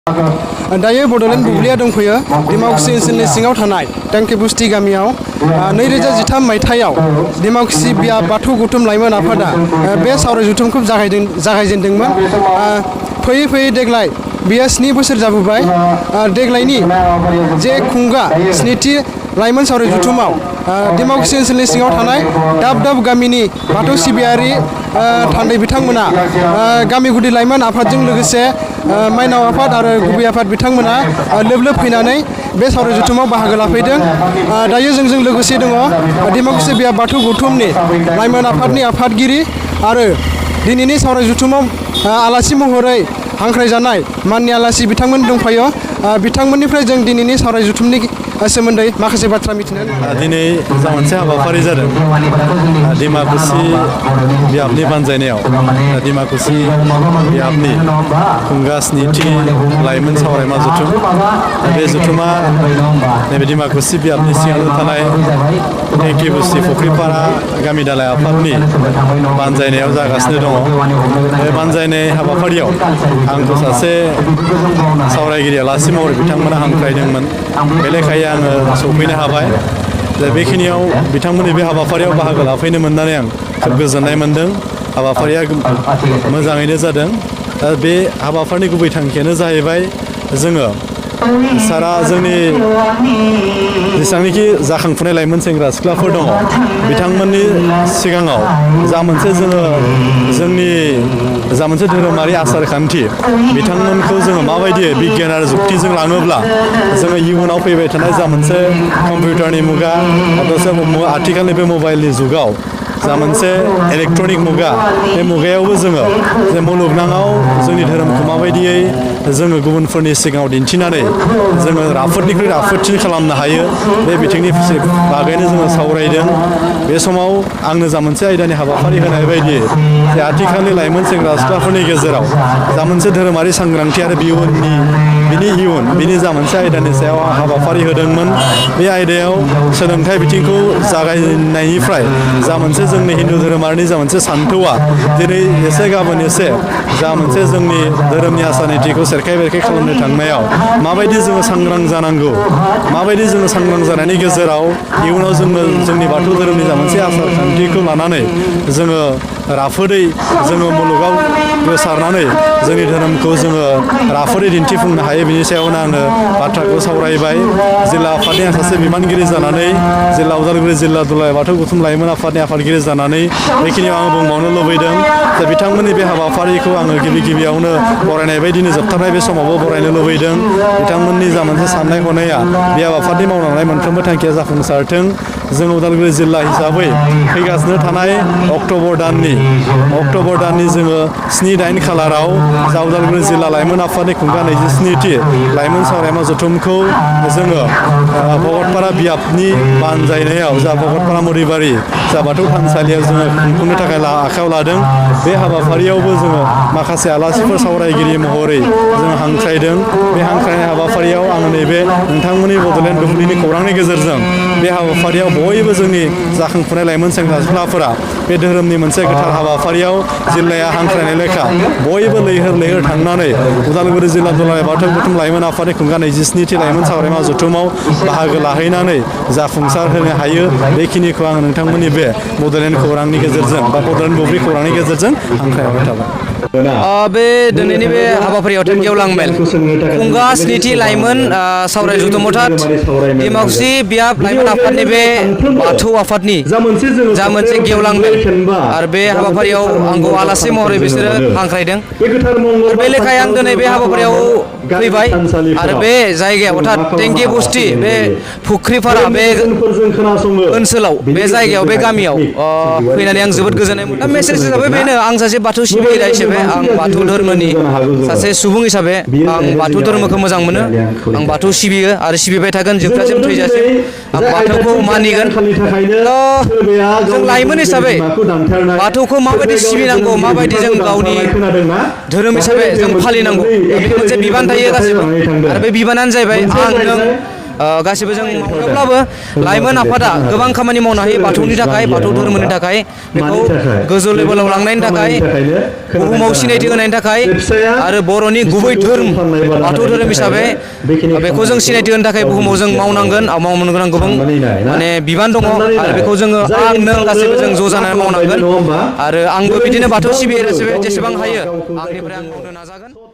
दायो बड'लेण्ड बुब्लिया दंफैयो डिमाकुसि ओनसोलनि सिङाव थानाय टेंकेबुस्ति गामियाव 2013 मायथाइयाव डिमाकुसि बियाब बाथौ गौथुम लाइमोन आफादा बे सावराय जथुमखौ जागायजेनदोंमोन। फैयै फैयै देग्लाय बियो 7 बोसोर जाबोबाय। देग्लायनि जे खुंगा 7थि लाइमोन सावराय जथुमाव डिमाकुसि ओनसोलनि सिङाव थानाय दाब दाब गामिनि बाथौ सिबियारि थान्दै बिथांमोना गामि गुदि लाइमोन आफादजों लोगोसे माइनाव आफाद आरो गुबै आफाद बिथांमोना लोब लोब फैनानै बे सावराय जथुमाव बाहागो लाफैदों। दायो जोंजों लोगोसे दङ डिमाकुसि बियाब बाथौ गौथुमनि लाइमोन आफादनि आफादगिरि आरो दिनैनि सावराय जथुमाव आलासि महरै हांख्रायजानाय माननि आलासि बिथांमोन दंफायो। बिथांमोननिफ्राय जों दिनैनि सावराय जथुमनि सोमोन्दै माखासे बाथ्रा मिथिनो दिनै जा मोनसे हाबाफारि जादों डिमाकुसि बियाबनि बानजायनायाव डिमाकुसि बियाबनि खुंगा 7थि लाइमोन सावरायमा जथुम। बे जथुमा नैबे डिमाकुसि बियाबनि सिङाव थानाय टेंकेबुस्ति फुख्रिपारा गामि दालाइ आफादनि बानजायनायाव जागासिनो दङ। बे बानजायनाय हाबाफारियाव आंखौ सासे सावरायगिरि आलासि महरै बिथांमोना हांख्रायदोंमोन। बे लेखायै आङो सफैनो हाबाय। बेखिनियाव बिथांमोननि बे हाबाफारियाव बाहागो लाफैनो मोननानै आं खोब गोजोननाय मोन्दों। हाबाफारिया मोजाङैनो जादों। बे हाबाफारिनि गुबै थांखियानो जाहैबाय जोङो सारा जोंनि जेसेबांनाखि जाखांफुनाय लाइमोन सेंग्रा सिख्लाफोर दङ बिथांमोननि सिगाङाव जा मोनसे धोरोमारि आसार खान्थि बिथांमोनखौ जोङो माबायदि बिगियान आरो जुक्तिजों लाङोब्ला जोङो इयुनाव फैबाय थानाय जा मोनसे कम्पिउटारनि मुगा आथिखालनि बे मबाइलनि जुगाव जा मोनसे इलेक्ट्रनिक मुगा बे मुगायावबो जोङो जे मुलुगनाङाव जोंनि धोरोमखौ माबायदियै जोङो गुबुनफोरनि सिगाङाव दिन्थिनानै जोङो राफोदनिख्रुइ राफोदसिन खालामनो हायो बे बिथिंनि बागैनो जोङो सावरायदों। बे समाव आंनो जा मोनसे आयदानि हाबाफारि होनाय बायदि जे आथिखालनि लाइमोन सेंग्रा सिख्लाफोरनि गेजेराव जा मोनसे धोरोमारि सांग्रांथि आरो बिनि जा मोनसे आयदानि सायाव हाबाफारि होदोंमोन। बे आयदायाव सोलोंथाइ बिथिंखौ जागायनायनिफ्राय जा मोनसे जोंनि हिन्दु धोरोमारिनि जा मोनसे सान्थौआ दिनै एसे गाबोन एसे जा मोनसे जोंनि धोरोमनि आसार नितिखौ सेरखाय बेरखाय खालामनो थांनायाव माबायदि जोङो सांग्रां जानांगौ, माबायदि जोङो सांग्रां जानायनि गेजेराव इयुनाव जोङो जोंनि बाथौ धोरोमनि जा मोनसे आसार खान्थिखौ लानानै जोङो राफोदै जोङो मुलुगाव गोसारनानै जोंनि धोरोमखौ जोङो राफोदै दिन्थिफुंनो हायो। बिनि सायावनो आङो बाथ्राखौ सावरायबाय। जिल्ला आफादनि आं सासे बिबानगिरि जानानै जिल्ला उदालगुरि जिल्ला दुलाराय बाथौ गौथुम लाइमोन आफादनि आफादगिरि जानानै बेखिनियाव आङो बुंबावनो लुबैदों जे बिथांमोननि बे हाबाफारिखौ आङो गिबियावनो बरायनाय बायदिनो जोबथारनाय बे समावबो बरायनो लुबैदों। बिथांमोननि जा मोनसे साननाय हनाया बे आफादनि मावलांनाय मोनफ्रोमबो थांखिया जाफुंसारथों। जों उदालगुरि जिल्ला हिसाबै फैगासिनो थानाय अक्ट'बर दाननि जोङो 7-8 खालाराव जा उदालगुरि जिल्ला लाइमोन आफादनि खुंगा 27थि लाइमोन सावरायमा जथुमखौ जोङो भगतपारा बियाबनि बानजायनायाव जा भगतपारा मरिबारि जा बाथौ थानसालियाव जोङो खुंफुंनो थाखाय आखायाव लादों। बे हाबाफारियावबो जोङो माखासे आलासिफोर सावरायगिरि महरै जों हांख्रायदों। बे हांख्रायनाय हाबाफारियाव आङो नैबे नोंथांमोननि बड'लेण्ड बुब्लिनि खौरांनि गेजेरजों बे हाबाफारियाव बयबो जोंनि जाखांफुनाय लाइमोन सेंग्रा सिख्लाफोरा बे धोरोमनि मोनसे गोथार हाबाफारियाव जिल्लाया हांख्रायनाय लेखा बयबो लैहोर थांनानै उदालगुरि जिल्ला दुलाराय बाथौ गौथुम लाइमोन आफादनि खुंगा 27थि लाइमोन सावरायमा जथुमाव बाहागो लाहैनानै जाफुंसार होनो हायो। बेखिनिखौ आङो नोंथांमोननि बे बड'लेण्ड खौरांनि गेजेरजों बा बड'लेण्ड बुब्लि खौरांनि गेजेरजों हांख्रायहरनाय थाबाय। बे दिनैनि बे हाबाफारियाव गेवलां मेल खुंगा 7थि लाइमोन सावराय जथुम अर्थात डिमाकुसि बियाब लाइमोन आफादनि बे बाथौ आफादनि जा मोनसे गेवलां मेल आरो बे हाबाफारियाव आंखौ आलासि महरै बिसोरो हांख्रायदों। बे लेखायै आं दिनै बे हाबाफारियाव फैबाय आरो बे जायगायाव अर्थात टेंकेबुस्ति बे फुख्रिपारा बे ओनसोलाव बे जायगायाव बे गामियाव फैनानै आं जोबोद गोजोननाय मोनदों। मेसेज हिसाबै बेनो आं सासे बाथौ सिबियारि हिसाबै आं बाथौ धर्मनि सासे सुबुं हिसाबै आं बाथौ धर्मखौ मोजां मोनो। आं बाथौ सिबियो आरो सिबिबाय थागोन जोबजासिम थैजासिम आं बाथौखौ मानिगोन। जों लाइमोन हिसाबै बाथौखौ माबायदि सिबिनांगौ, माबायदि जों गावनि धोरोम हिसाबै जों फालिनांगौ, बे मोनसे बिबान थायो गासिबो। आरो बे बिबानानो जाहैबाय आं नों गासिबो जों मावोब्लाबो लाइमोन आफादा गोबां खामानि मावनो हायो बाथौनि थाखाय बाथौ धोरोमनि थाखाय बेखौ गोजौ लेभेलाव लांनायनि थाखाय बुहुमाव सिनायथि होनायनि थाखाय आरो बर'नि गुबै धोरोम बाथौ धोरोम हिसाबै बेखौ जों सिनायथि होनो थाखाय बुहुमाव जों मावनांगोन मावनो गोनां गोबां माने बिबान दङ आरो बेखौ जोङो आं नों गासैबो जों ज' जानानै मावनांगोन आरो आंबो बिदिनो बाथौ सिबियारि जेसेबां हायो आंनिफ्राय आं मावनो नाजागोन।